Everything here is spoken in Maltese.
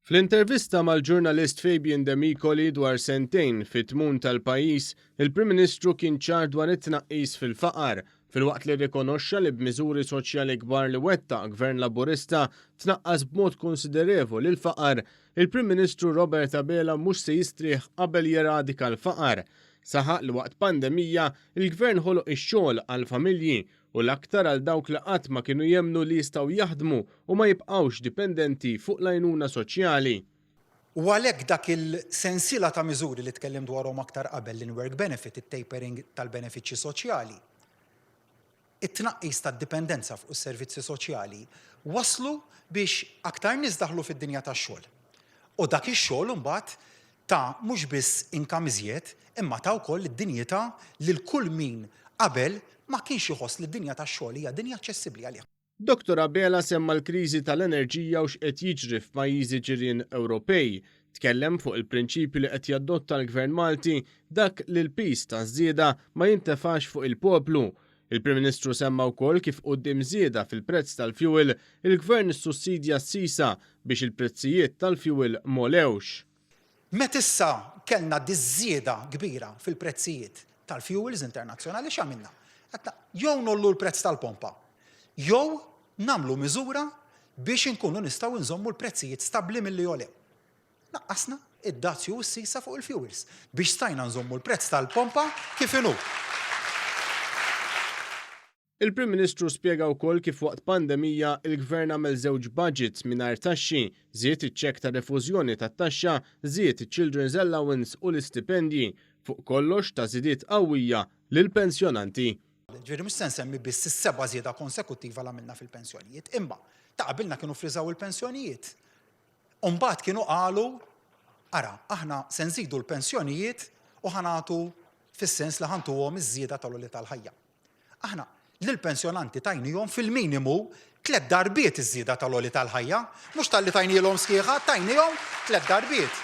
Fl-intervista mal-ġurnalist Fabian Demicoli dwar sentejn fit-tmun tal-pajjiż, il-Prim Ministru kien ċar dwar it-tnaqqis fil-faqar, filwaqt li rrikonoxxa li b'miżuri soċjali kbar li wettaq Gvern Laburista tnaqqas b'mod konsiderevoli l-faqar, il-Prim Ministru Robert Abela mhux se jistrieħ qabel jeradika l-faqar. Saħaq li waqt pandemija, il-Gvern ħoloq ix-xogħol għall-familji u l-aktar għal dawk li qatt ma kienu jemmnu li jistgħu jaħdmu u ma jibqgħux dipendenti fuq l-għajnuna soċjali. U għalhekk dak il-sensiela ta' miżuri li tkellimt dwarhom aktar qabel, l-in-work benefit, it-tapering tal-benefiċċji soċjali, it-tnaqqis tad-dipendenza fuq is-servizzi soċjali, wasslu biex aktar nies daħlu fid-dinja tax-xogħol. U dak ix-xogħol imbagħad ta mhux biss income iżjed, imma ta wkoll id-dinjità lil kull min qabel ma kienx iħoss li d-dinja tax-xogħol hija dinja aċċessibbli għalih. Dottor Abela semma l-kriżi tal-enerġija u x'qed jiġri f'pajjiżi ġirien Ewropej. Tkellem fuq il-prinċipju li qed jaddotta l-Gvern Malti, dak li l-piż taż-żieda ma jintefax fuq il-poplu. Il-Prim Ministru semma wkoll kif quddiem żieda fil-prezz tal-fjuwil, il-Gvern issussidja s-sisa biex il-prezzijiet tal-fjuwil m'għolewx. Meta issa kellna diż-żieda kbira fil-prezzijiet tal-fjuwils internazzjonali x'għamilna? Għedna jew ngħollu l-prezz tal-pompa jew nagħmlu miżura biex inkunu nistgħu nżommu l-prezzijiet stabbli milli jogħlew. Naqqasna id-dazju u s-sisa fuq il-fuels biex stajna nżommu l-prezz tal-pompa kif inhu. Il-Prim Ministru spjega wkoll kif waqt pandemija il-Gvern għamel żewġ budgets mingħajr taxxi, żied iċ-ċekk ta' refużjoni tat-taxxa, żied iċ-children's allowance u l-istipendji, fuq kollox ta żidiet qawwija lill-pensjonanti. Ġifieri mhux se nsemmi biss is-seba' żieda konsekuttiva li għamilna fil-pensjonijiet, imma ta' qabilna kienu ffriżaw il-pensjonijiet. U mbagħad kienu qalu, ara, aħna se nżidu l-pensjonijiet u ħa nagħtu fis-sens li ħa ntuhom iż-żieda tal-għoli tal-ħajja. Aħna lill-pensjonanti tajnihom fil-minimu tlett darbiet iż-żieda tal-għoli tal-ħajja, mhux talli tajnielhom sħiħa, tajnihom tlett darbiet.